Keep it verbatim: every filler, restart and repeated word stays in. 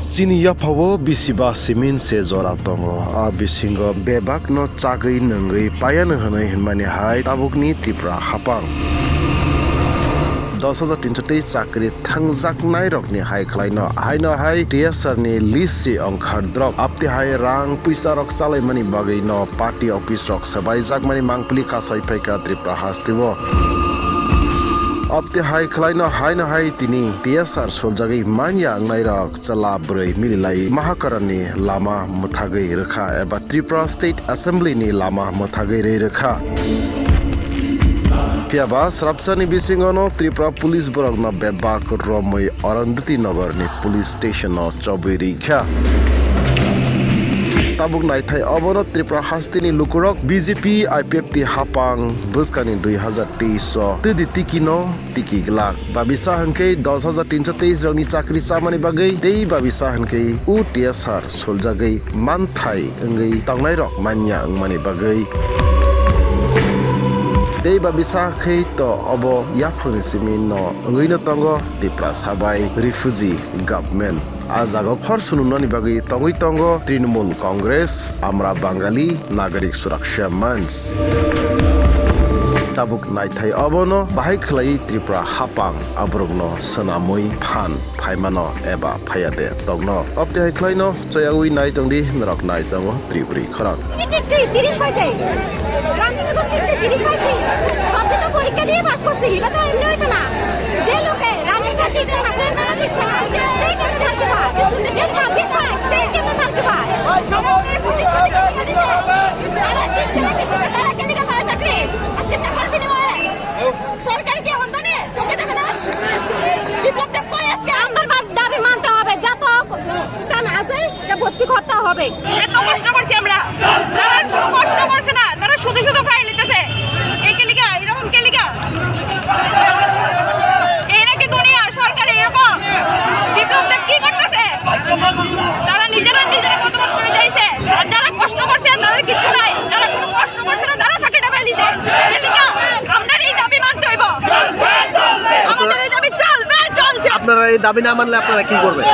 Chini yaphao bisiba simin se jora tongo. A bisingo bebakno chagwi nungwi payano hwnwi hwnmani hai tabukni Tripura hapang. Dos hajar tinsho tei chakri thangjaknairokni hai khlaino, haino hai T S R ni list se ongkhar drop. Apti hai rang puisarok chalaimani bagwino party office rok swbaijakmani mangpili kasai phaikha Tripura hasteo. Apti hai khlaino haino hai tini T S R soljagwi manya wngnairok chwla bwrwi mililai Mahakarani lama mwthagwi rwkha eba Tripura State Assembly ni lama mwthagwi rwi rwkha. Phiyaba srapsani bisingono Tripura Police borokno bebak romwi Arundhati Nagarni Police Stationno chobwi rikha. Tabuk naithai obono Tripura hasteni lukurok B J P I P F T hapang bwskangni dui hajar teis o twidi tikino tiki glak. Babisa hwnkhe dos hajar tinsho teis rokni chakri chamani bagwi tei babisa hwnkhe U T S R soljagwi manthai wngwi tongnairok manya wngmani bagwi. Tei babisa khe to obo yaphangni simi no wngwino tongo Tiprasa bai refugee government. A jaga khor sunumnani bagwi tongwi tongo Trinamool Congress, Amra Bangali, Nagarik Suraksha Manch. Tabuk naithai obono bahai khwlaiwi Tripura hapang aborokno swnamwi phan phaimano eba phaiya de tongno. Obtihai khwlaino choyawi nai tongdi norok nai tongo Tripuri khorang. ঠিক সেই তিরিশ হয়েছে। রানিং তো ঠিক সেই তিরিশ হয়েছে। আপনি তো পরীক্ষা দিয়ে পাস করছে, এটা তো এমনি হয়েছে না। যে লোকে রানিংটা ঠিক না, ফর্মুলা ঠিক না, সে কেন চাকরি পায়? যে ছাব্বিশ পায়, সে কেন চাকরি পায়? তারা ঠিক ছিল, ঠিক ছিল, তারা কে লিখে পায় চাকরি? আজকে টাকার বিনিময়ে সরকার কি এখন জানে? চোখে দেখে না? বিপ্লব দেব কই আজকে? আমার দাবি মানতে হবে, যত কান আছে, এটা ভর্তি করতে হবে। এত কষ্ট করছি আমরা, যারা কোনো কষ্ট করছে না, তারা শুধু শুধু ফাইল নিতেছে। এই কে লিগা? এরকম কে লিগা? এই নাকি দুনিয়া সরকার এরকম? বিপ্লব দেব কি করতেছে? তারা নিজেরা নিজেরা মতামত করে যাইছে। আর যারা কষ্ট করছে, তাদের কিচ্ছু নাই। যারা কোনো কষ্ট করছে না, তারা চাকরিটা পেয়ে দিছে। কে লিগা? আমরা এই দাবি মানতে হইব। আমাদের এই দাবি চলবে, চলবে। আপনারা এই দাবি না মানলে আপনারা কি করবেন?